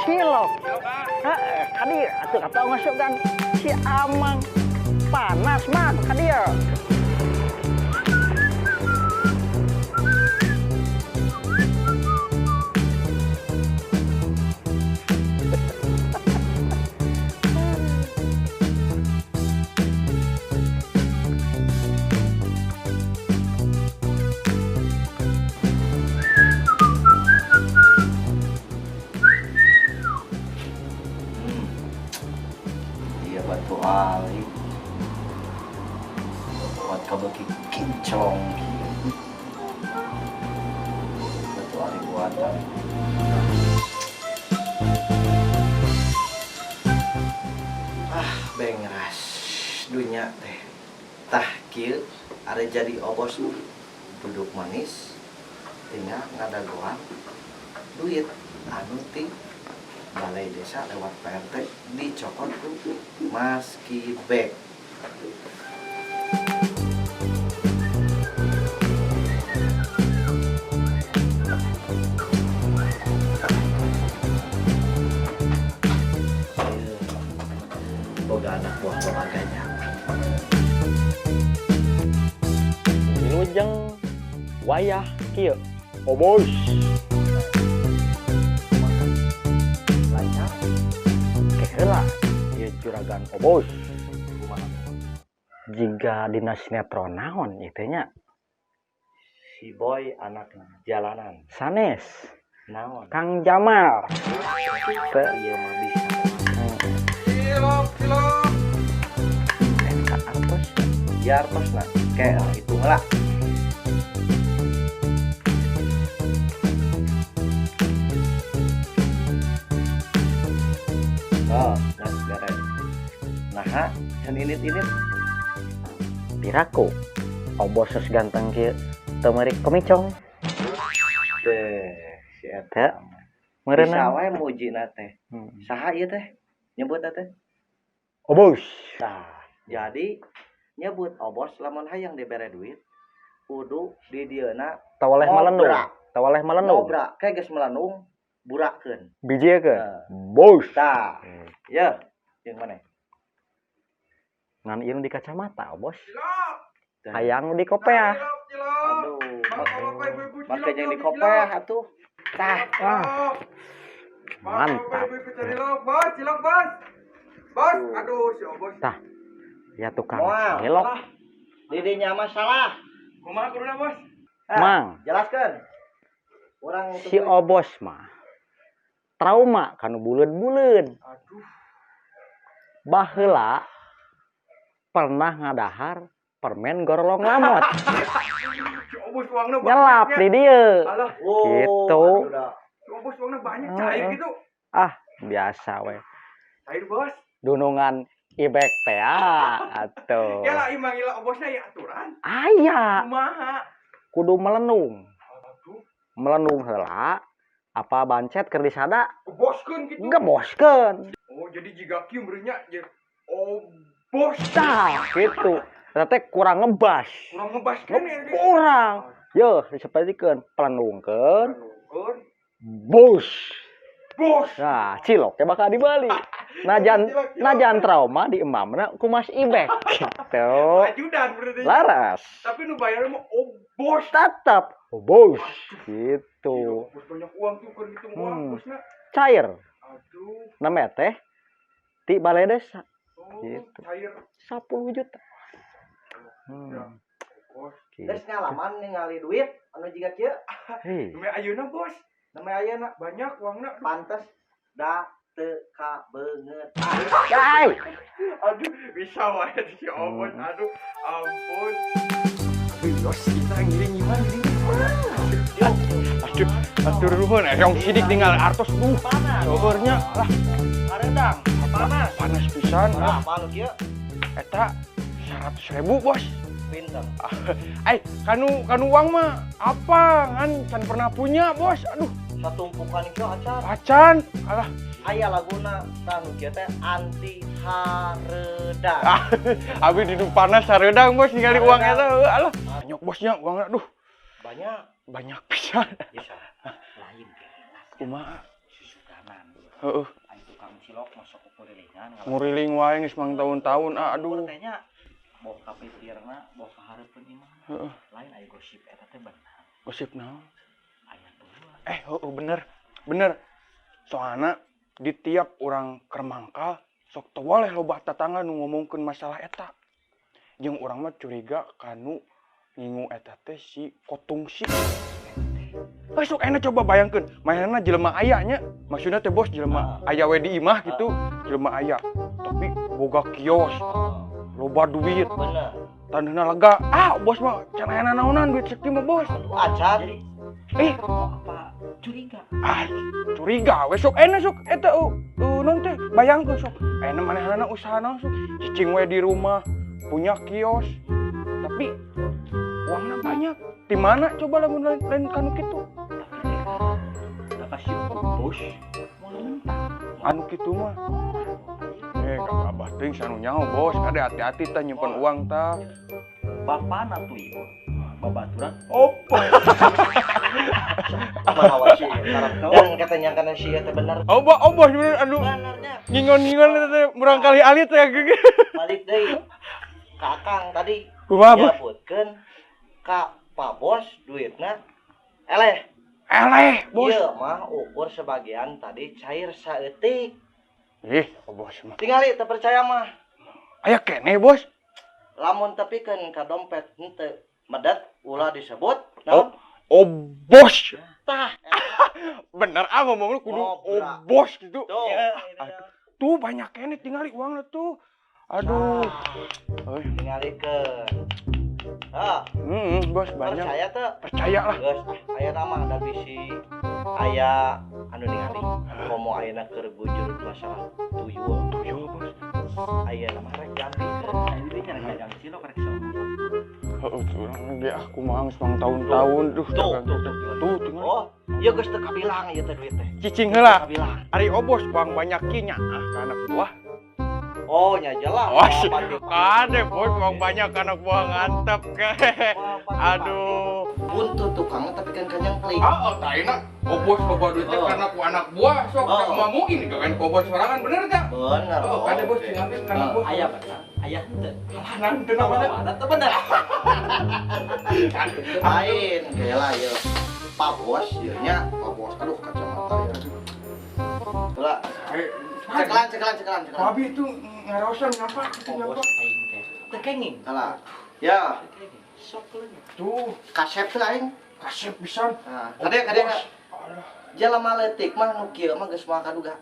Cilok. Heeh, ka dieu atuh kata masukan si Amang. Panas, Mang, ka dieu. Iya, batu ali. Buat kabeki kinclong kieu. Batu ali buatan. Ah, bengras dunya teh. Tah kieu ada jadi obos, duduk manis tinggal ngadagoan duit anu ti balai desa lewat PRT dicokot ku Mas Kibek. Ieu, boga anak buah babaganya. Wilujeng wayah kieu. Obos. Lancar. Keheula ieu juragan Obos. Jika dina sinetron naon ieu teh nya? Si Boy anak jalanan. Sanes. Naon? Kang Jamal. Teu. Ieu mah bisa. Cilok, cilok. Eta artos. Ya artosna. Kayak hitung lah. Oh, geus beres. Naha, can init-init. Piraku Obos geus ganteng kieu teu meurik pemicong. Teh, si eta Teu. mah. Bisa Meureunna. wae mujina teh. Saha ieu teh? Nyebut teh? Obos. Tah, jadi nyebut obos lamun hayang dibere duit kudu di dieuna. Tawaleh melendung. Ngobra. Tawaleh melendung. Ngobra, kayak geus melenung, burakeun. Bijiekeun. Heeh. Bos. Tah, ye, jeung maneh? Ngan ieu nu di kacamata, Bos. Cilok. Tah. Hayang nu di kopeah. Cilok, cilok. Aduh, Bapak-bapak, ibu-ibu, make cilok, jeung di cilok, kopeah cilok. atuh. Tah. Ah. Cilok. Mantap. Bapak-bapak, ibu-ibu, cilok, bos, cilok, bos. Bos, aduh si Obos. Tah. Ya tukang Moal. cilok. Didinya masalah. Kumaha kuduna, Bos? Ah, Mang. Jelaskeun. Urang Si Obos mah trauma kanu buleud-buleud. Aduh. Baheula pernah ngadahar permen gorolong lamot. Si Obos uangna banyak. Nyelap di dieu. Alah, Wow, Gitu. aduh dah. si Obos uangna banyak Heeh. cair gitu. Ah, biasa we. Cair, Bos. Dunungan ibek teh atuh. Ya lah imang ila Obosnya ya aturan. Aya, Kumaha? Kudu melenung. Aduh, Melenung heula apa bancet keur disada boskeun gitu. geboskeun. Oh, jadi jiga kieu meureunnya je Obos. Tah, gitu. Eta teh kurang ngebas. Kurang ngebaskeun ya. Kurang. Yo, disepetikeun, pelenungkeun, Pelendungkeun. bos. Bos. Nah, cilok teh bakal dibeli. Najan Cilok, cilok. najan trauma di emamna ku Mas Ibek gitu. Ajudan berarti. Laras. Tapi nu bayar mah Obos. Tetap bos gitu. Gila, Bos banyak uang tuh keur ngitung uang bosna. Cair. Aduh. Namanya teh ti balai desa Oh, Gitu. cair. 10 juta. Ya. Bos. Gitu. Geus ngalaman ningali duit anu jiga kieu? Hei. Nume ayeuna, Bos. Namanya ayeuna Banyak uangna. Aduh. Pantes da teu kabeungeut. Ay. Aduh, bisa wae si Obos. Aduh, ampun. Aduh, yos kita ngiring gimana nih? Aduh, aduh nuhun, yang sidik tinggal artos duh. Panas. Seueurnya lah. Hareudang, panas. Panas pisan. Ah, apa nu kieu? Eta 100.000, Bos. Pinter. Eh, kanu kanu uang mah apa kan can pernah punya, Bos. Aduh, Satumpukan kieu acan. Acan. Alah, Aya laguna tah nu kieu teh anti hareudang. Ah, abi di panas hareudang, Bos, ningali uang eta. Alah, banyak bosnya uangnya. Aduh, Banyak. Banyak pisan. Bisa. Lain Kumaha? Susukanan. Heeh. Aing tukang cilok masuk ke kurilingan. Nguriling wae geus mang tahun-tahun ah, aduh. Teh nya boh kapipirna, boh kahareupeun imah. Heeh. Lain aya gosip eta teh bener. Gosip naon? Aya tuyul. Eh, heeh, bener. Bener. Soalna di tiap urang keur mangkal sok teu waleh loba tatangga nu ngomongkeun masalah eta. Jeung urang mah curiga kanu ngingu eta teh si Kotungsi. Eh, sok enak coba bayangkeun, manehna jelema aya nya. Maksudna teh, Bos, jelema aya we di imah gitu, jelema aya. Tapi boga kios, loba duit, Bener. tanahna lega. Ah, Bos mah can aya naonan duit sakitu mah, Bos. Aduh, acan. Eh, Apa curiga? Ah, curiga we sok enak sok eta naon teh bayangkeun sok. Enak manehna usaha naon sok. Cicing we di rumah, punya kios. Tapi uangna banyak. Di mana coba lamun lain, lain kanu kitu? Tapi teh kasih bos mau mentah. Anu kitu mah. Eh, kakak abah teuing sanu nyaho, Bos. Kade hati-hati tah nyimpen uang tah. Bapana tuyul. Babaturan. Opo. Kumaha wae sih dan katanya kana si teh bener. Oh, oh, Bos, bener anu Benernya. ngingon-ngingon eta teh murang kali alit teh gitu. Balik deui ka Akang tadi. Kumaha, Bos? Nyebutkeun ka Pak Bos duitna eleh. Eleh, Bos. Ieu mah ukur sebagian tadi cair saeutik. Ih, oh, Bos mah. Tingali teu percaya mah. Aya keneh, Bos. Lamun tepikeun ka dompet henteu medet ulah disebut Oh, naon? oh, Bos. Tah. Bener ah ngomong lu kudu oh, Ngobra. Bos gitu. Tuh. Aduh, tuh banyak keneh tingali uangnya tuh. Aduh. Euy, Tingalikeun. Ah, Bos banyak. percaya teu? Percaya lah. Geus ah, aya nama da bisi aya anu ningali komo ayeuna keur bujur masalah tuyul. Tuyul, Bos. Aya nama rek gampikeun. Aing teh cara dagang cilok rek sok. Heeh, tuh urang ge ah kumaha geus mang tahun-tahun duh. Tuh, Dagang tuh, teh. tuh, Tuh, tingali. Oh, ieu geus teu kabilang ieu teh duit teh. Cicing heula. Kabilang. Ari Obos uang banyak ki nya ah ka anak buah. Oh, nya jelas. Wah, kade Bos uang banyak ka anak buah ngantep ke. Aduh. Buntu tukang tapi kan kanyang klik. Ah, oh, taina. Obos loba duit teh Oh. karena ku anak buah sok Oh. oh. Mau mungkin gawean ku Obos sorangan bener teh? Bener. Oh, kade Bos tinggal ka anak buah. Aya bener, aya henteu. Alah, nanti namanya. Mana teu bener. Lain, gela ieu. Pak Bos ieu nya. Pak Bos, aduh kacamata ya. Tula. Eh, Cekelan, cekelan, cekelan, cekelan. Babi itu ngarosan ngapa itu Bos ngapa? aing teh. Teu kenging. Salah. Ya, Teu kenging. Sok leunyeut. Tuh, kasep teh aing. kasep pisan. Nah, kade kade. Bos. Alah, Jelema leutik mah nu kieu mah geus moal kaduga.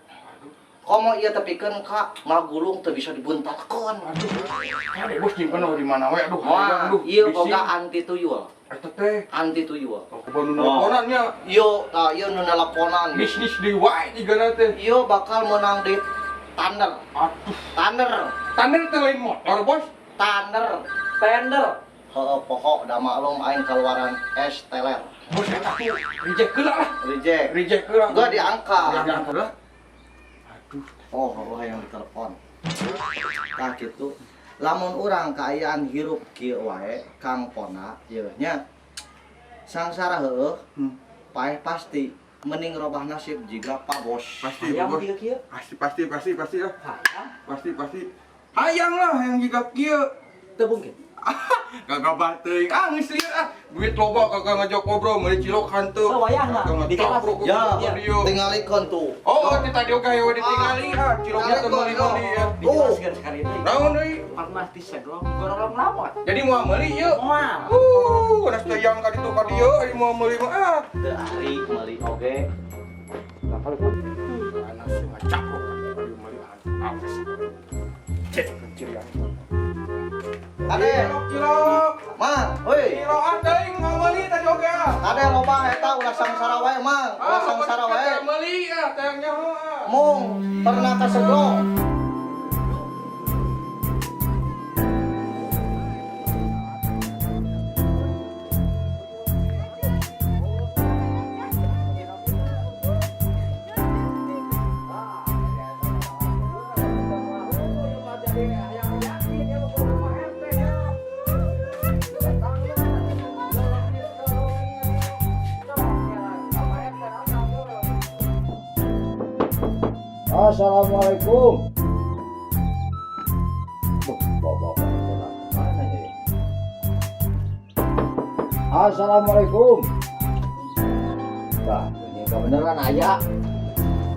Komo ieu tepikeun ka ngagulung teu bisa dibuntalkeun. Aduh. Kade Bos nyimpen di mana we aduh. Wah, aduh. ieu bising. boga anti tuyul, Eta teh. anti tuyul. Aku baru nelponan nya. Ieu tah ieu nu neleponan. Bisnis di wae jigana teh. Ieu bakal menang di Thunder. Aduh, Thunder, Thunder teh lain motor, Bos. Thunder. Tender. Heeh, pokok da maklum aing keluaran es teler. Bos eta tuh reject heula lah. Reject. Reject heula. Gua diangkat. Gua diangkat lah. Aduh, Oh, oh yang ditelepon. Tah gitu. Lamun urang kaayaan hirup kieu wae, Kang Pona ieu nya. Sangsara heueuh, paeh pasti mending robah nasib jiga Pak Bos. Pasti, Hayang Bos. kieu kieu. Pasti pasti pasti pasti lah. Hayang. Pasti pasti. Hayang lah yang jiga kieu. Teu mungkin. Gagabah teuing. Ah, geus lieur ah. Duit loba kagak ngajak ngobrol, meuli cilok hantu. Oh, wayahna. Kagak Di kelas. ngecapruk Ya, ku dieu. tingalikeun tuh. Oh, oh, kita tadi oge we ditingali ah, ciloknya teu meuli-meuli ya. Dijelaskeun sekali deui. Naon deui? Pan mah diseglong gorolong lamot. Jadi moal meuli ieu. Moal. Udah teyang ka ditu ka dieu, ari moal meuli mah ah. Teu ari meuli oge. Anak sih ngacapruk ka ditu ka dieu meuli ah. Awas. Cek pencirian. Kade, Cilok, cilok. Mang, heuy. Cilok ah teuing moal meuli tadi oge ah. Kade loba eta ulah sangsara wae, Mang. Ulah sangsara wae. Meuli ah, teyang nyaho ah. Mung pernah kaseglong. Assalamualaikum. Buh, bapak-bapak itu lah. Mana ya? Assalamualaikum. Nah, ini kebenaran aya.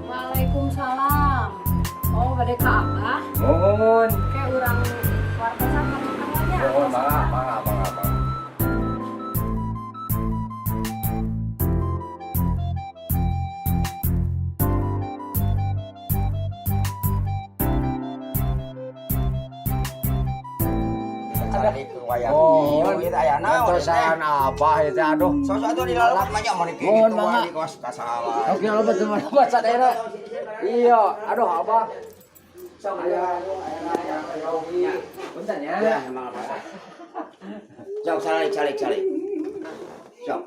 Waalaikumsalam. Oh, bade ka Abah? Mohon. Kayak urang wartosan makan nya. Mohon, mangga, mangga, mangga, mangga. Oh, Oh, ieu aya naon? Entosan apa itu, aduh. Sosok atuh di lalawak banyak mun kitu Mohon, mangga. di kos kasalah. Oke, lo betul betul daerah. Iya, aduh apa? Aya, aya, punten ya. Ya, emang apa? Sok calik calik calik. Sok.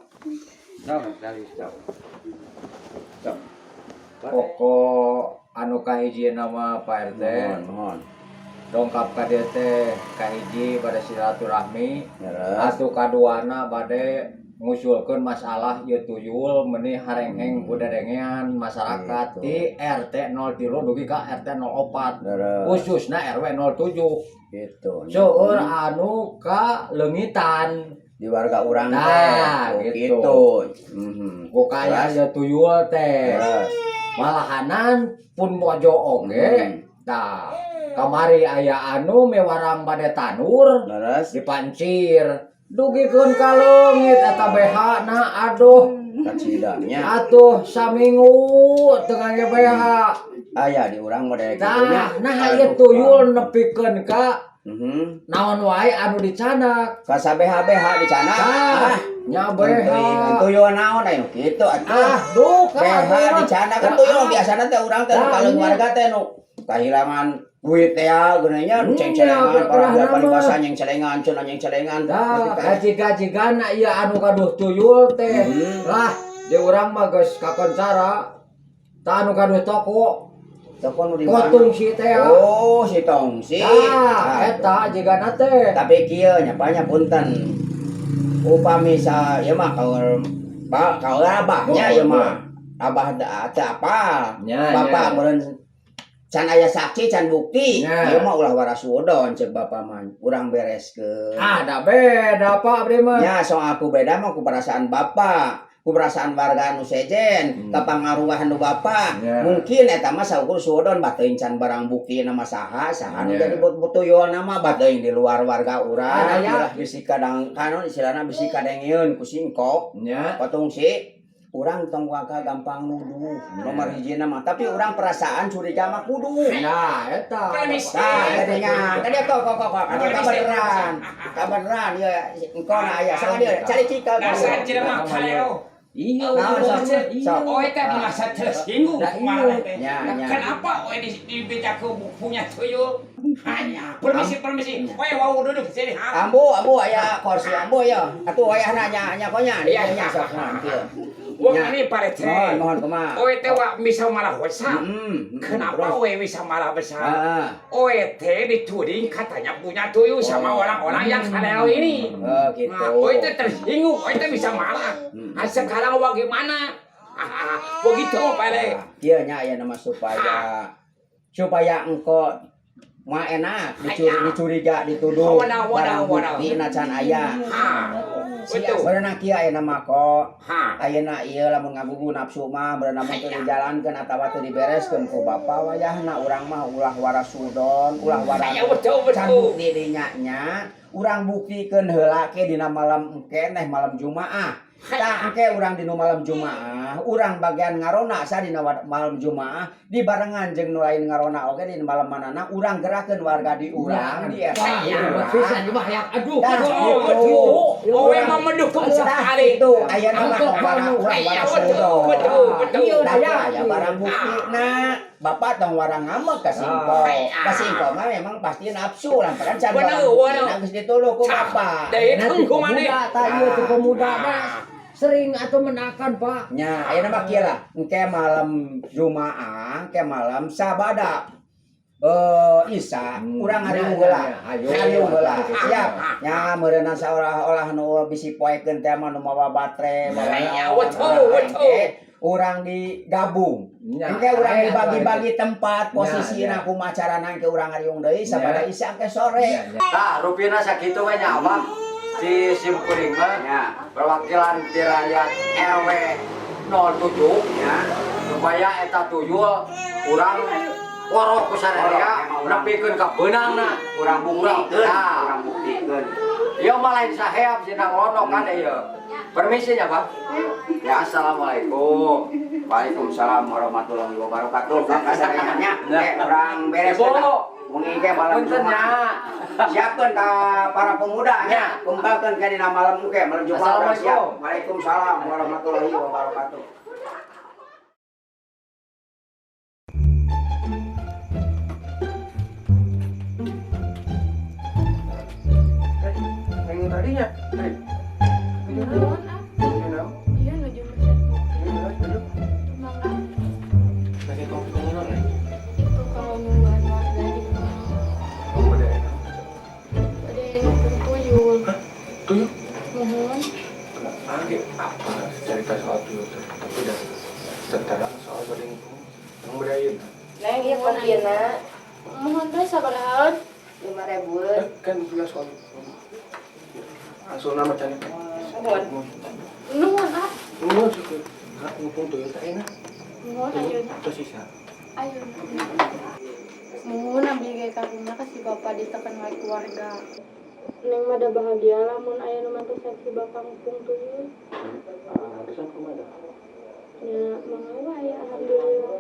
Sok, calik, sok. Sok. Pokok anu kahiji nama Pak RT. Mohon, mohon. Dongkap ka dieu teh kahiji pada silaturahmi. Leres. Atuh kaduana bade ngusulkeun masalah ieu tuyul meuni harengheng ku dadengean masyarakat Gitu. di RT 03 dugi ka RT 04, Leres. khususna RW 07. Gitu. Seueur anu ka leungitan di warga urang teh. Nah, Oh, gitu. gitu. Mhm. Ku kaya Terus? ieu tuyul teh Terus. malahanan pun mojo oge. Tah, kamari aya anu mewarang bade tanur Leres. dipancir dugikeun ka leungit eta BH na, aduh. Kacidanya. Atuh saminggu teu ngangge BH. Aya di urang model kitu nya. Tah, nah ieu tuyul nepikeun ka naon wae anu dicanak. Ka BH BH dicanak. Tah, Ah, nya BH. Tuyul naon aya kitu atuh. Ah, duh ka BH dicanak kan tuyul biasana teh urang teh nu Tah, kalau iya. warga teh nu kahilangan duit teh ya geunanya nu Iya, ceng-celengan para berperah berapa nama. dibasa nyeng celengan cenah nyeng celengan. Tah, gaji-gajigana ieu anu gaduh tuyul teh. Lah, di urang mah geus kakoncara. Tah, anu gaduh toko. Toko nu di mana? Kotungsi teh ya. Oh, si Tongsi. Tah, eta jigana teh. Tapi kieu nya banyak punten. Upami sa ieu mah kaur ba kaur abahnya ieu mah. Abah teu apal. Nya, Bapak nya. meureun can aya saksi can bukti. Nya. Ieu mah ulah warasudon ceuk bapak mah. Urang bereskeun. Ah, da beda Pak abdi mah. Ya, so aku beda mah ku perasaan bapak, ku perasaan warga anu sejen, kapangaruhan nu bapak. Mungkin eta mah saukur suudon bah teuing can barang bukti nama saha, saha nu jadi tuyul nama bah teuing di luar warga urang. Ah, ya. Ulah bisi kadang kanon istilahna bisi kadengeun ku singkok. Patungsi urang tong waka gampang nuduh nomor hiji mah, tapi urang perasaan curiga mah kudu. Nah, eta. Permisi. Nah, tadinya, tadi kok kok kok kok, ada kabaran, kabaran ya, engkau na aya, sama dia, cari cika. Dasar jelema kaleo. Iya, Naon, iya, sok? iya. Sok. Oh, itu merasa tersinggung Nah, kemarin iya. teh. Ya, Nah, ya. kenapa oh di dibeja ke punya tuyul? Hanya permisi permisi. Oh, wow duduk sini. Ha? Ambu, ambu aya kursi ambu ya. Atuh wayahna nya nya konya, Iya. nya sok nah kieu. Wong Ya. ini Pak RT. Mohon, mohon kumaha. Oh, itu wak bisa malah besar. Kenapa Terus? oe bisa malah besar? Ah. Oe teh dituding katanya punya tuyul sama orang-orang yang kaleo ini. Oh, gitu. Nah, oe teh tersinggung, oe teh bisa marah. Ah, sekarang bagaimana? Ah, begitu Pak RT. Kieu nya aya nama supaya supaya engko mah enak dicuri Aya. dicuriga dituduh Wana, wana, barang wana. bukti na can aya. Ha, betul. Berenang kieu aya nama kok. Ha. Ayeuna ieu lamun ngagugu nafsu mah berenang mun teu dijalankeun atawa teu dibereskeun ku bapa wayahna urang mah ulah warasudon, ulah wara. Ya, betul, Can betul. bukti dinya nya, urang buktikeun heula ke dina malam engke neh malam Jumaah. Tah engke urang dina malam Jumaah, urang bagian ngarona sa dina malam Jumaah dibarengan jeung nu lain ngarona oge di malam manana urang gerakeun warga di urang di RT Wah, urang. pisan mah yang aduh. Tah, Aduh, gitu. aduh. Oe mah mendukung Tah sekali. gitu, aya nama Angkot warang kamu. urang Iya, warasudon. betul, betul, betul. Iya, Tah ya. aya barang bukti na bapak tong warang ngambek ka singko. Ah. Ka singko mah memang pasti nafsu lantaran can Bener, barang bukti bener. na geus dituduh ku bapak. Dari Nah, ti tengku mana? pemuda, tah ieu ti pemuda Ah. mah sering atau menakan, Pak. Nya, ayeuna mah kieu lah. Engke malam Jumaah, engke malam Sabada. Isa, urang ngariung Ya, heula. ya, ayo. Ngariung heula. Siap. Nya meureunna saolah-olah nu bisi poekeun teh mah nu mawa batre, mawa Ya, naon, betul, urang betul. engke. Urang digabung. Nya. Engke urang Aya, dibagi-bagi tempat Nya, posisina nya. Kumaha carana engke urang ngariung deui sabada Nya. isya ke sore. Nya, nya. Tah, rupina sakitu we nya Abah. Di sim kuring mah Ya, perwakilan ti rakyat RW 07 ya. Supaya eta tuyul urang woroh ku sararea nepikeun ka beunangna. Urang buktikeun, Nah. urang buktikeun. Ieu mah lain saheap sindang lono kan ieu. Permisi nya, Pak. Ya, assalamualaikum. Waalaikumsalam warahmatullahi wabarakatuh. Kang kasareannya, Nah. Urang beres Ibu. eta. Wengi ge malam Punten nya. Jumat. Siapkeun ka para pemuda nya, Nya. kumpulkeun ka dina malam engke, malam Jumat urang siap. Assalamualaikum. Waalaikumsalam warahmatullahi wabarakatuh. Yang tadinya. Eh. Naon ah? Iya, Iya nuju mesin kopi. iya, Mangga. Lagi kopi naon, eh? Itu kalau nungguan warga di rumah. Oh, bade enak. Ada yang tuyul. Tuyul? Mohon. Lagi apa cerita soal tuyul teh? Tapi dah terang soal bade ngomong. Yang bade ayeuna. Neng, ieu kopina. Mohon teh sabaraha? 5.000. Eh, kan juga soal langsung nama cari. Nuhun. Nuhun ah. Nuhun syukur. Hak ngupung tuyul teh enak. Nuhun ayeuna. Terus sisa. Ayeuna. Muhun abdi ge karunya ka si bapak ditekan wae keluarga. Neng mah da bahagia lamun aya nu mantosan si bapak ngupung tuyul. Terusan kumaha? Ya mangga wae alhamdulillah.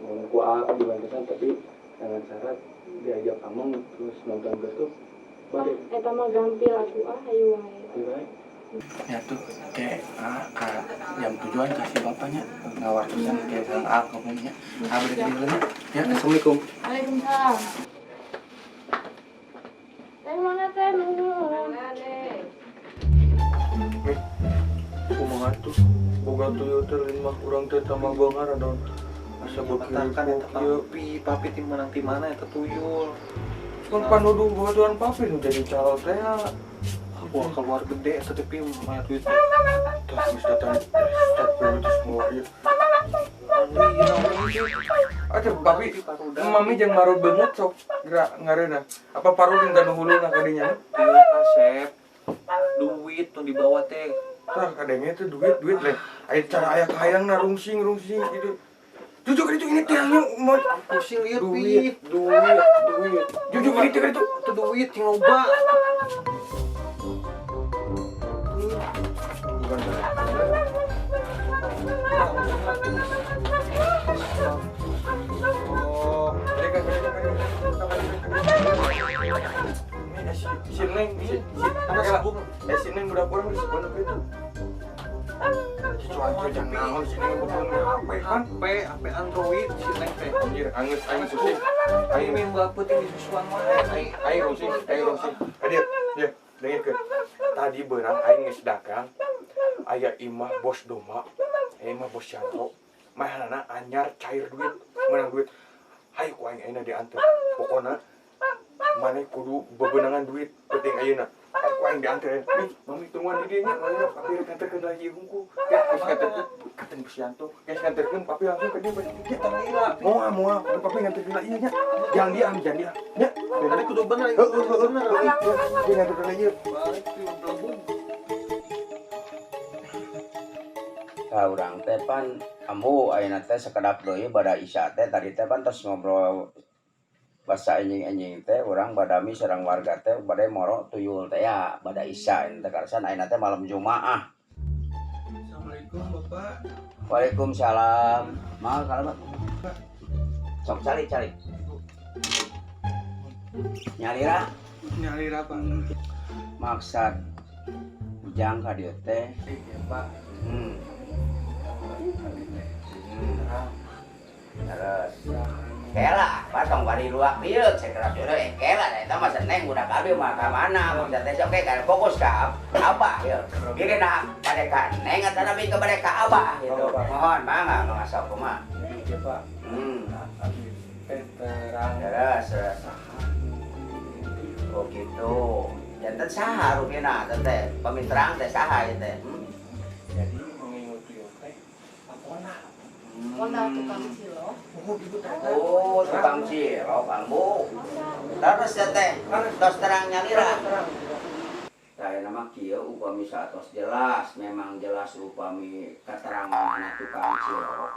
Mun ku apa dibantusan tapi dengan syarat diajak kamu terus nonton bioskop Ah, balik. eta mah gampil atuh ah hayu wae. Baik. Ya tuh kayak ah, ka jam tujuan kasih bapaknya ngawartosan kayak sareng ah ngomongnya. Ah balik dulu nya. Ya, assalamualaikum. Waalaikumsalam. Teh mana teh nuhun. Kumaha tuh boga tuyul teh lain mah urang teh tambah beunghar adon. Asa beuki Katakan eta kieu. papi, papi ti menang ti mana eta tuyul. Kan panuduh batuan papi nu jadi calo teh. Wah, keluar gede eta teh pi banyak duit. Terus geus datang stop terus mau ieu. Aduh, papi, mami jeung marut beungeut sok gerak ngareuna. Apa parulin ka nu huluna ka dinya? Tuyul kasep. Duit nu dibawa teh. Tah kadangnya itu duit duit leh. Aya cara aya kahayangna rungsing rungsing gitu. Jujuk itu ini tiangnya mau Pusing lieur pi. duit duit duit. Jujuk ini tiang itu. Itu duit sing loba. Bukan saya. Oh, mereka mereka mereka. Ini si si Neng si si anak lah. Eh si Neng udah pulang si pondok itu. Si cuan tuh jangan naon si Neng bukan HP kan? HP, HP Android si Neng teh. Anjir, angus angus pusing. Aing Aing mah bapeuting di susuan wae. aing aing rungsing, aing rungsing. Dia dia dengekeun. Tadi beurang aing geus dagang. Aya imah bos doma, aya imah bos Yanto. Mahanana anyar cair duit, menang duit. Hayu ku aing ayeuna diantar. Pokona maneh kudu bebenangan duit penting ayeuna. Hayu ku aing diantar. Nih, mami tungguan di dieu nya, ayeuna papi rek nganterkeun lagi hungku. Ya, geus nganterkeun katen bos Yanto. Geus nganterkeun papi langsung ke dieu. Ya, moal moal, papi nganterkeun lagi nya. Jangan diam, jangan diam. Nya. Tadi kudu bener, Heeh, heeh, bener. heeh. Dia nganterkeun lagi. Balik pi belebung. Tah urang teh pan ambu ayeuna teh sakedap deui bada isya teh tadi teh pan tos ngobrol basa enjing-enjing teh urang badami sareng warga teh bade moro tuyul teh ya bada isya ini teh karasan ayeuna teh malam Jumaah. Assalamualaikum Bapak. Waalaikumsalam. Mangga kalebet. Sok calik calik. Nyalira Nyalira Pak. maksad ujang ka dieu teh. Iya Pak. Terus. Kela, patong bari luak dieu segera jodoh eh kela eta mah seneng budak abdi mah ka mana maksud teh sok ge fokus ka abah ieu. Bieu nah bade ka neng atanapi ka bade ka abah gitu. Mohon mangga mangga sok kumaha. Iya Pak. Abdi teh terang. Terus, terus. Oh gitu. Janten saha rupina teh pamiterang teh saha ieu teh. Jadi mengingat tuyul teh papona. telepon dah tukang cilok. Oh, tukang cilok, Ambu. Terus ya teh, tos terang nyalira. Saya nama kieu upami saatos jelas, memang jelas upami keterangan tukang cilok.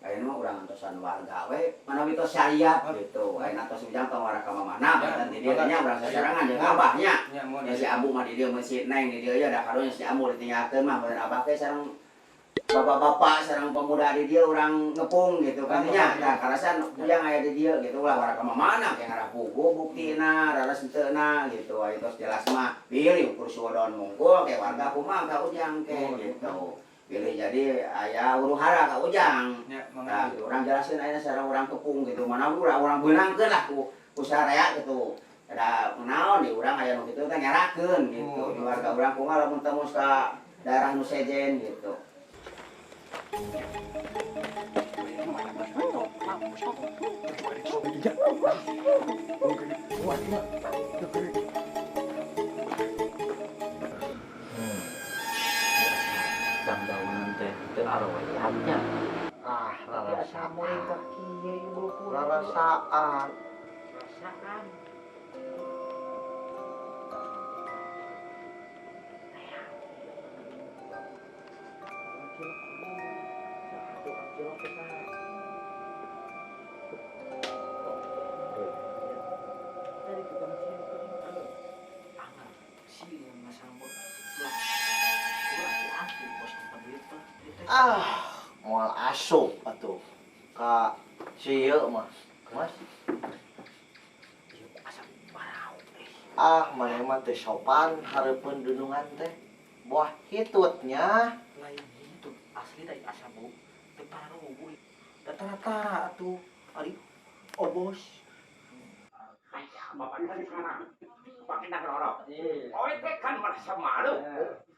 Ayeuna mah urang antosan warga we, manawi tos syariat gitu. Ayeuna tos ujang tong warga ka mana, dan di dieu nya urang sasarangan jeung abahnya. Ya si Ambu mah di dieu mun si Neng di dieu ya da karunya si Ambu ditinggalkeun mah beureun abah teh sareng bapak-bapak sareng pemuda di dieu urang ngepung gitu kan nya. Tah karasan ujang aya di dieu gitu ulah warga ka mana ke ngarah pugu buktina, raras henteuna gitu. Aya tos jelas mah pilih ukur suwodon mungkul ke warga kumaha ka ujang ke gitu. Pilih jadi aya huru hara ka ujang. Nah, gitu. Urang jelasin ayeuna sareng urang kepung gitu. Mana urang beunangkeun lah ku sarea gitu. Ada naon di urang aya nu kitu teh ngerakeun gitu. Di warga urang kumaha lamun tembus ka daerah nu sejen gitu. Dangdaunan teh teu aroyatnya. Ah, rarasaan. Rasaan. Ah, moal asup atuh ka sieu mah. Mas. Ah, maneh mah teu sopan hareupeun dunungan teh. Buah hitutnya. Lain hitut asli teh asa bau teu pararuguh. Rata-rata atuh ari obos. Bapak kan sekarang pakai nang rorok. Oe teh kan merasa malu.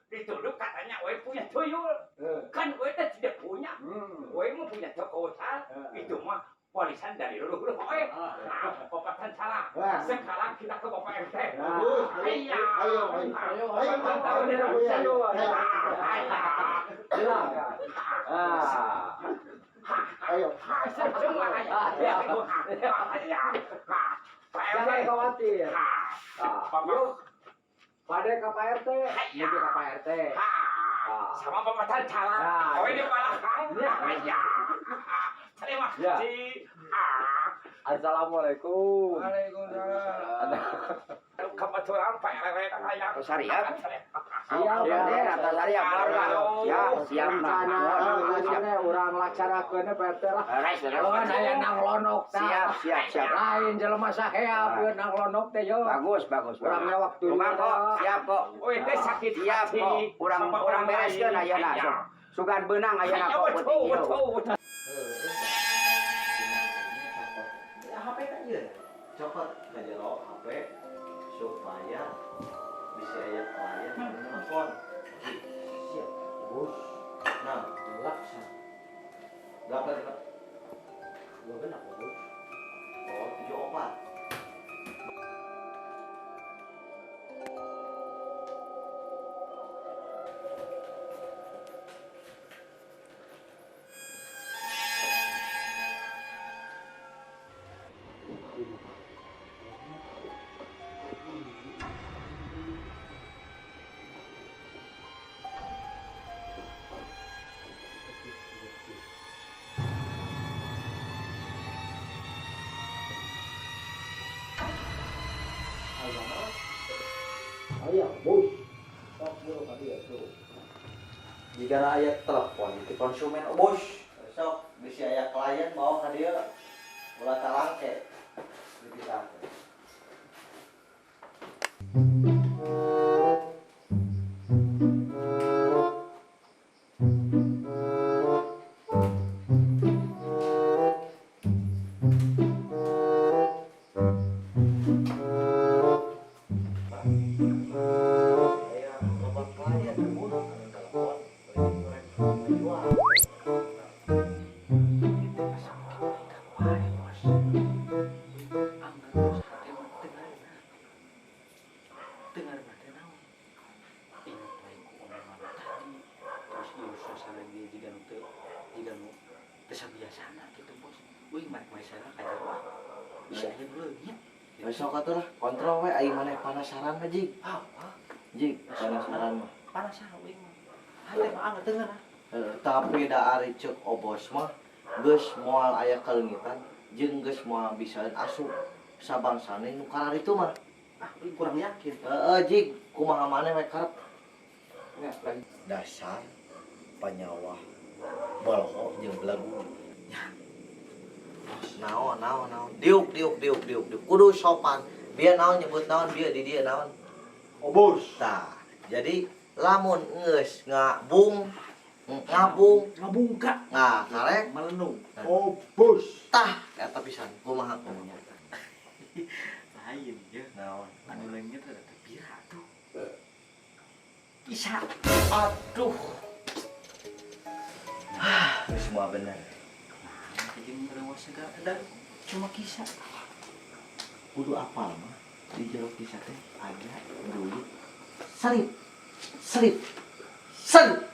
Dituduh katanya oe punya tuyul. Kan oe teh tidak punya. Oe mah punya toko usaha. Itu mah warisan dari leluhur oe. Nah, Bapak kan salah. Sekarang kita ke Bapak RT. Iya. Ayo, ayo, ayo, ayo, ayo. Ayo. Jangan khawatir. Pada ke Pak RT, menuju ke Pak RT. Sama Bapak Tancala. Oh ini belakang. Ya. Terima kasih. Assalamualaikum. Waalaikumsalam. Kebetulan Pak RW ayam. Syariat. Siap, Siap, syariat warga. Siap, siap. Rencana urang laksanakeun Pak RT lah. Lawan aya nang lonok tah. Siap, siap, siap. Lain jelema saheap ieu nang lonok teh yo. Bagus, bagus. Urang nyawak tuyul. Kumaha kok? Siap kok. Oh, itu sakit Siap hati. kok. Urang Sama urang bereskeun lain. ayeuna sok. Sugan beunang ayeuna kok Betul, peuting ieu. betul, betul. HP kan ieu. Copot ka jero HP supaya bisa aya klien anu nelpon. Siap. Bos, Nah, laksa. berapa nih, Pak? Dua genap, Bos. Oh, 74. Ayo, bos. Sok bro ka dieu tuh. Jika aya telepon di konsumen oh, bos. Besok bisa aya klien bawa ka dieu ulah talangke. Dipisahkeun. Aya loba klien bos anu telepon bari goreng jual. Ingat wae ku omongan tadi. Terus ieu suasana ge jiga nu teu jiga nu Teu sabiasana kitu bos. Euy mah masalah ka Jawa. Bisa aya nu leungit. Besok atuh lah kontrol we aing maneh penasaran mah Jig. Jig, penasaran mah. Penasaran euy mah. Hate mah anget teu ngeunah. Tapi da ari ceuk Obos mah geus moal aya kaleungitan jeung geus moal bisaeun asup sabangsane nu kararitu mah. Ah, euy kurang yakin. Heeh, Jig, kumaha maneh we karep. Dasar panyawah boloho jeung belagu. Naon naon naon. Diuk diuk diuk diuk diuk. Kudu sopan. Biar naon nyebut naon bieu di dieu naon. Obos. Tah, jadi lamun geus ngabung ngabung ngabungka. Nah, karek melenung. Obos. Tah, eta pisan. Kumaha kumaha. Lain ya. Naon? Anu leungit rada teu pira tuh. Bisa. Aduh. Ini semua benar. Jadi ngerewas segala ada cuma kisah. Kudu apal mah di jero kisah teh ada duit selip selip selip.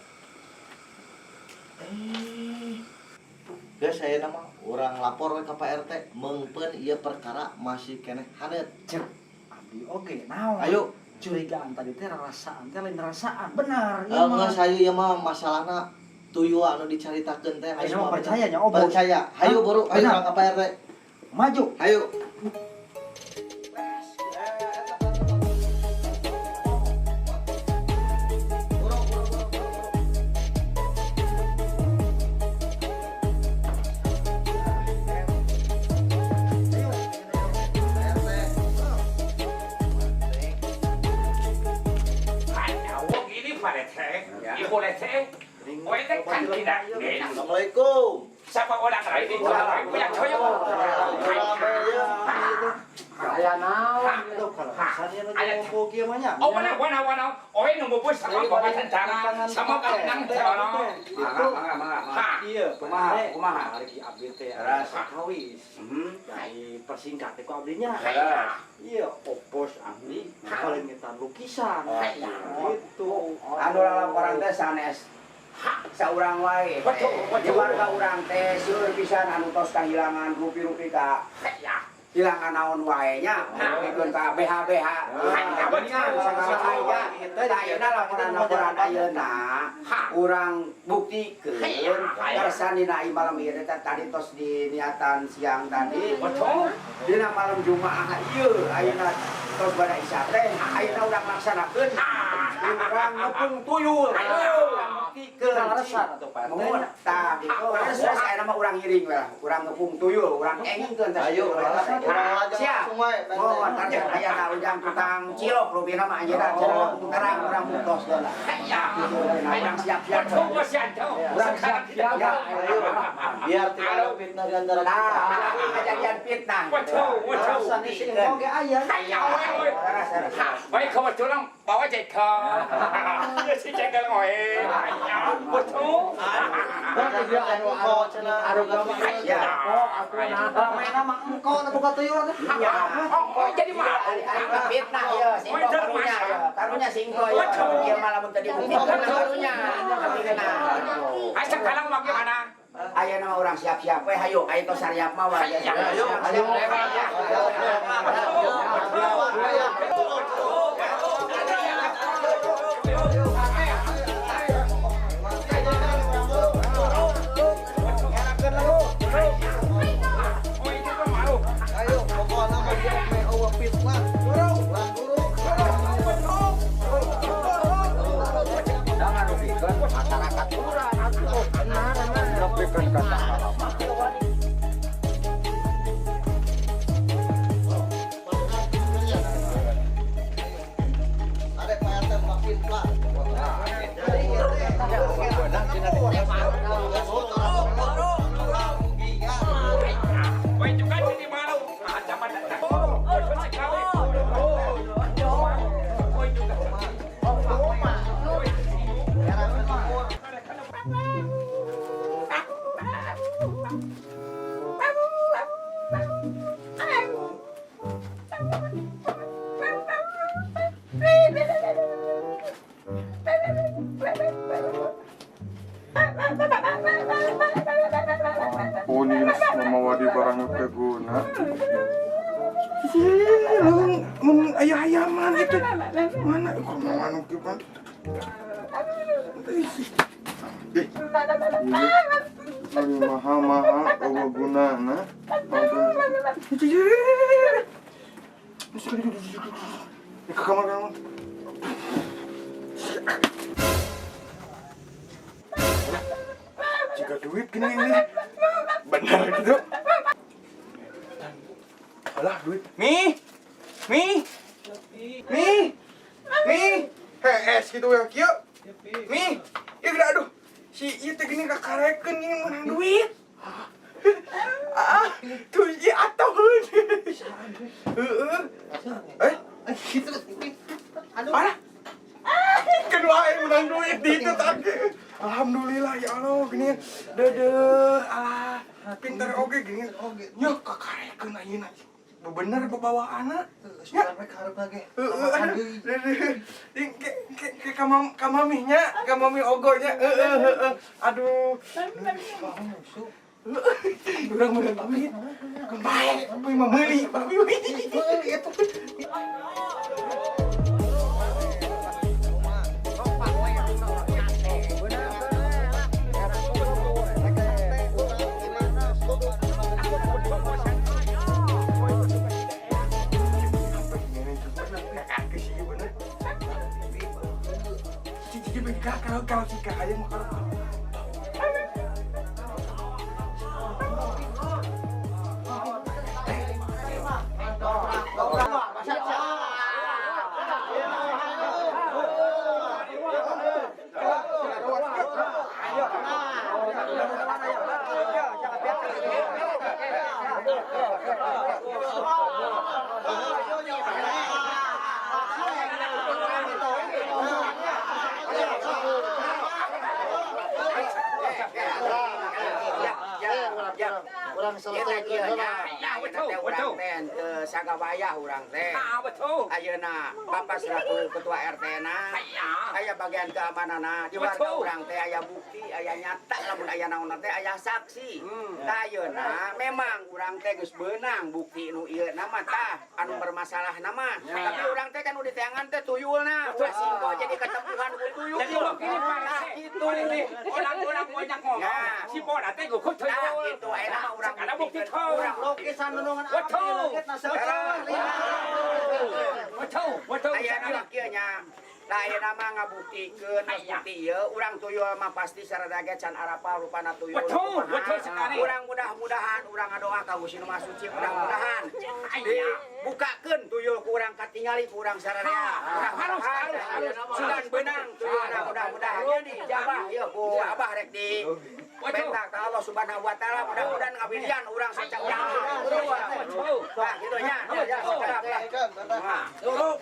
Geus saya nama urang lapor we ka Pak RT meungpeun ieu perkara masih keneh haneut. Cek abdi oge naon. Ayo. Curigaan tadi teh rasaan teh lain rasaan benar ieu mah. Geus hayu ieu mah masalahna tuyul anu dicaritakeun teh. Ayo mah percaya nya Obos. Percaya. Hayu buru, hayu urang ka Pak RT. Maju. Hayu. Assalamualaikum. Siapa orang lain itu punya tuyul. Aya naon? Oh, mana mana mana. Oh, ini nunggu bus sama bapak tentara sama kanan tentara. Mangga mangga mangga. Iya, kumaha kumaha hari abdi teh kawis. Dari persingkat teh ku abdinya. Iya, Obos abdi kalengitan lukisan. Gitu. Anu laporan teh sanes. Saurang wae. Di warga urang teh seueur pisan anu tos kahilangan rupi-rupi ka. Hilangan naon wae nya, pikeun ka BH-BH. Geuningan sagala wae nya. Tah ayeuna laporan-laporan ayeuna urang buktikeun karsan dina malam ieu teh tadi tos diniatan siang tadi. Dina malam Jumaah ieu ayeuna tos bada isya teh ayeuna urang laksanakeun. Urang ngepung tuyul. Urang buktikeun. Kaleresan atuh Pak RT. Muhun tah kitu. Leres ayeuna mah urang ngiring we lah. Urang ngepung tuyul, urang engkeun teh. Ayo, siap. Oh, ntar aya na ujang tukang cilok rupina mah anjeunna cenah terang urang buktos heula. Urang siap-siap. Urang siap-siap. Biar tidak ada fitnah di antara kita. Nah, kejadian fitnah. Alasan sing oge aya. Baik kebetulan bawa jeka. Ya si jengkel ngoe. Betul. Ramena mah engkau anu boga tuyul teh. Oh, jadi mah fitnah ya, singko karunya ya. Karunya singko ya. Ieu mah lamun teu dibuktikan karunya. Ah, sekarang bagaimana? Ayeuna mah urang siap-siap we hayu aya tos sariap mah wae. Ayo, ayo. Ayo, pokoknya mah dia meh eueuh fitnah. Urang guru. Jangan rupikeun masyarakat urang atuh. Rupikeun ka saha. Ada Pak RT mah fitnah. Mun aya-ayaman itu. Mana kok mau anu kieu pan. Mahal-mahal eueuh gunana. Ke kamar kamar. Jika duit gini ini benar gitu. Alah duit. Mi, mi, mi, mi, hees gitu ya kieu. Mi, ieu geura aduh. Si ieu teh gini kakarekeun ini meunang duit. Ah, tuh ieu atuh. Heeh. Eh, gitu. Aduh. Alah. Kan wae menang duit di itu tadi. Alhamdulillah ya Allah gini. Dedeh, alah pinter oge gini. Nya kakarekeun ayeuna. Bener babawaanna. Ya, heeh, aduh. Ke ka mamih nya, ka mami ogo nya. Heeh, heeh. Aduh. Urang meunang duit. Keun bae, tapi mah meuli, mami meuli. Itu. Kalau si kaya mau kalau Urang selesai urang teh sagawayah urang teh. Ayeuna Bapak selaku ketua RT na aya bagian keamananna di warga urang teh aya bukti, aya nyata lamun aya naon teh aya saksi. Tah ayeuna memang urang teh geus beunang bukti nu ieu na mah tah anu bermasalah na mah. Tapi urang teh kan nu diteangan teh tuyulna, ulah singko jadi ketempuhan ku tuyul. Jadi begini Pak gitu. Orang-orang banyak ngomong. Si Pona teh gugup tuyul. Gitu ayeuna mah urang ada bukti tau. Urang lukisan nunungan betul. Betul, betul. Ayeuna mah kieu nya. Lah ayeuna mah ngabuktikeun bukti ieu urang tuyul mah pasti sarada ge can arapal rupana tuyul. Betul, betul sekali. Urang mudah-mudahan urang ngadoa ka Gusti Nu Maha Suci mudah-mudahan dibukakeun tuyul ku urang katingali ku urang sararea. Harus, harus, harus. Sugan beunang tuyulna mudah-mudahan nya dijabah ieu ku Abah rek di minta ka Allah Subhanahu wa taala mudah-mudahan ngawilian urang saca urang. Tah kitu nya. Ya sakedap lah.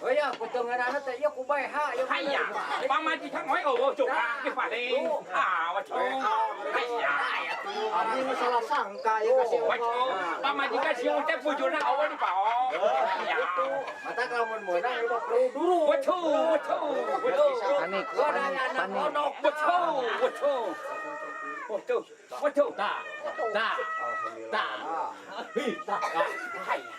Oh ya, kutengeunana teh ieu ku bae ha. Hayya, pamajikan we eueuh cukang di paling. Ah, waduh. Hayya. Abdi mah salah sangka ieu ka si Waduh, pamajikan si teh bujurna eueuh di paong. Hayya. Mata lamun meunang ieu mah perlu dulu. Waduh, waduh, waduh. Panik, panik, panik. Waduh, waduh. Waduh, waduh. Ta, ta, ta. Hi, ta. Hayya.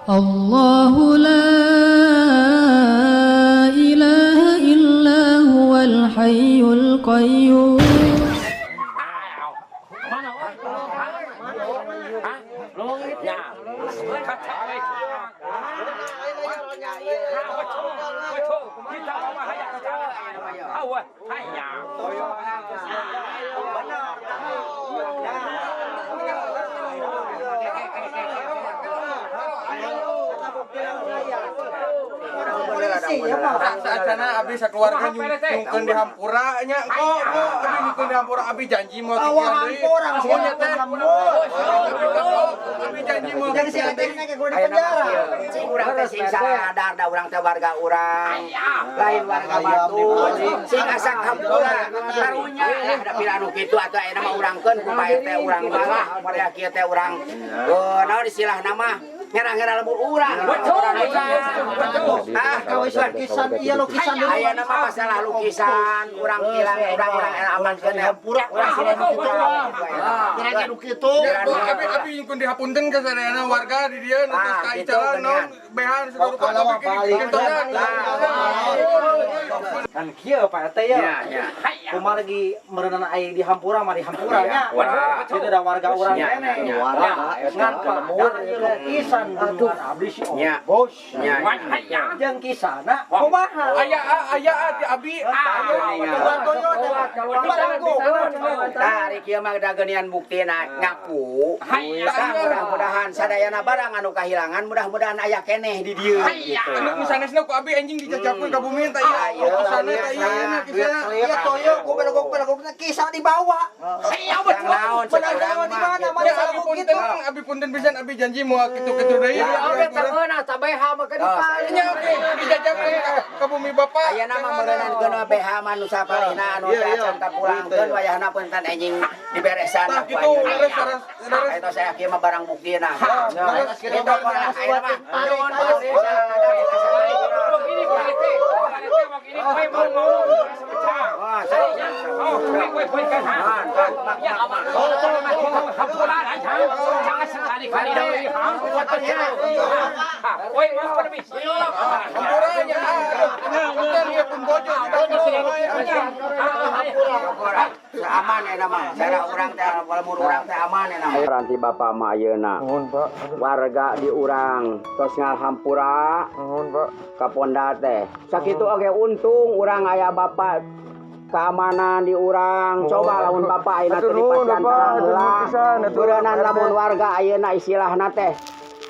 الله لا إله إلا هو الحي القيوم. Hayang. Polisi ya Pak. Saacana abdi sakeluarga nyungkeun di hampura nya kok abdi nyungkeun di hampura abdi janji moal kikian deui. Punya teh. Abdi janji moal Jangan si Ateng naik ke di penjara. Urang teh sing sadar da urang teh warga urang. Lain warga batur. Sing asak hampura. Karunya lah da pira anu kitu atuh ayeuna mah urangkeun ku Pak RT urang malah model kieu teh urang. Naon istilahna mah ngerang-ngerang lembur urang. Betul, betul. Ah, Lukisan iya lukisan dulu. Ayeuna mah masalah lukisan, urang hilang, urang-urang amankeun hampura. Urang Kira-kira kitu. Abi abi nyungkeun di hapunten ka sadayana warga di dieu nu tos ka icalan naon behan segala rupa tapi kentonan. Kan kieu Pak RT ya. Kumaha lagi meureunan aya di hampura mah di hampura nya. Itu ada warga urang keneh. Ngan pada lukisan gunungan abdi si Obos. Jeung kisahna kumaha? Aya aya ti abi. Tah ari kieu mah da geuningan buktina ngaku. Tah mudah-mudahan sadayana barang anu kahilangan mudah-mudahan aya keneh di dieu gitu. Anu sanesna ku abi anjing dijajakeun ka bumi tah ieu. Lukisanna tah ieu kisahna. Iya toyo ku belagok-belagokna kisah dibawa. Yang naon cek urang Di mah mana gitu. mana Abi punten, abi punten pisan abi janji moal kitu-kitu deui. Oke, terkeuna cabeha mah ke dipaling. Nya oke dijajakeun ka bumi bapak. Ayeuna mah meureunnan keun BH mah nu sapalihna anu teh acan kapulangkeun wayahna punten anjing diberesan Tah kitu leres leres leres. Eta saya kieu mah barang buktina. Gitu mah ayeuna mah nuhun Begini Pak RT, Pak RT begini, kowe mau ngomong sebecah. Wah, saya Oh, kowe kowe kan. Ya, hampura aja. Jangan sekali-kali deui. Kowe mau permisi. Hampura nya. Punten ieu pun bojo aman ya nama. Cara urang teh lamun urang teh aman ya nama. Ranti bapak mah ayeuna. Nuhun, Pak. Warga di urang tos ngahampura Nuhun, Pak. ka ponda teh. Sakitu oge untung urang aya bapak keamanan di urang. Coba lamun bapak ayeuna teu Atur nuhun, dipasihan Bapak. terang Atur nuhun heula. pisan, atur Beureunnan nuhun, lamun RT. warga ayeuna istilahna teh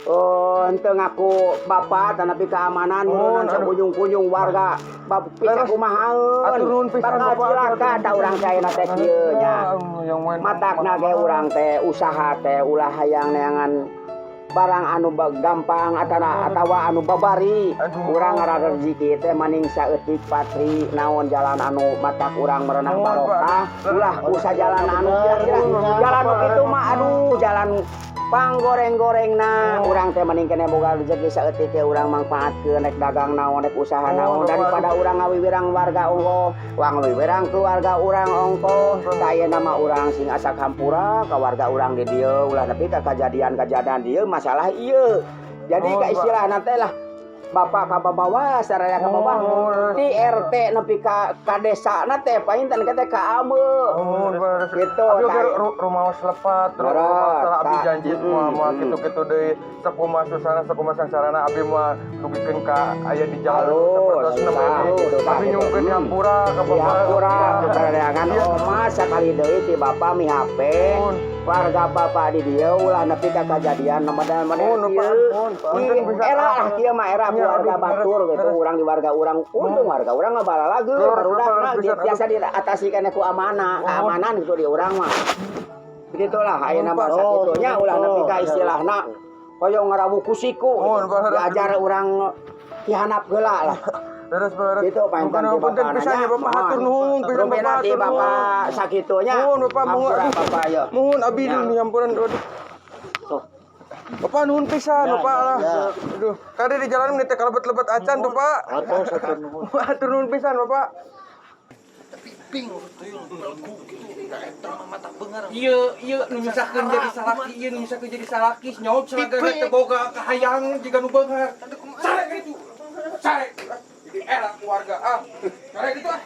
henteu ngaku bapak tanapi keamanan Nuhun, meureunnan aduh. sakunjung-kunjung warga bab bisa Leres. kumahaeun Atur nuhun pisan, bakal Bapak. cilaka Atur ta urang teh ayeuna teh kieu nya. Yang main Matakna ge urang teh usaha teh ulah hayang neangan barang anu gampang atana atawa anu babari. Aduh. Urang ngararejiki teh maning saeutik patri naon jalan anu matak urang merenah Nuhun, barokah Pak. ulah ku jalan anu kira-kira jalan nu kitu mah aduh jalan panggoreng-gorengna urang teh mending keneh boga rezeki saeutik teh urang mangfaatkeun rek dagang naon rek usaha naon daripada urang ngawiwirang warga ongko ngawiwirang keluarga urang ongko. Tah ayeuna mah urang sing asak hampura ka warga urang di dieu ulah nepi ka kajadian-kajadian dieu masalah ieu. Jadi ka istilahna teh lah bapak ka babawa saraya ka bawah di RT nepi ka ka desana teh painten teh ka ame Nuhun, Pak. gitu. Abi oge rumaos lepat, rumaos salah abi janji moal moal kitu-kitu deui sakumaha susana sakumaha sangsarana abi moal dugikeun ka aya di jalan Halus, sapertosna mah gitu, abi gitu. nyungkeun di hampura ka Di bapak. hampura keberadaan oma sakali deui ti bapak mi HP warga bapak di dieu ulah nepi ka kajadian model-model Nuhun, Pak. kieu. Nuhun, Punten Di pisan. era lah kieu mah era Nya, keluarga aduh, batur leres, gitu leres. urang di warga urang untung warga urang ngabalalageun Leres, barudakna leres pisan, aduh. biasa diatasi keneh ku amanah keamanan gitu di urang mah. Begitulah ayeuna mah Pak. sakitunya ulah nepi ka istilahna hoyong ngarawuh ku siku Nuhun, Pak. diajar urang tihanap heula lah. Leres, Pak, leres. Gitu painten Nuhun, ti punten bapak pisan ya nanya. Bapak hatur nuhun pisan Rumpina Bapak ti hatur nuhun. bapak sakitunya. Nuhun Bapak muhun. Hampura bapak yo. Muhun abi di hampuran aduh. Bapak nuhun pisan Bapak lah. Aduh, tadi di jalan meni teh kalebet-lebet acan tuh Pak. Atur hatur nuhun. Hatur nuhun pisan Bapak. Ieu ieu nu nyusahkeun jadi salaki, ieu nu nyusahkeun jadi salaki, nyaut selagana teh boga kahayang jiga nu beunghar. Sare gitu. Sare. Jadi era keluarga ah. Sare gitu ah.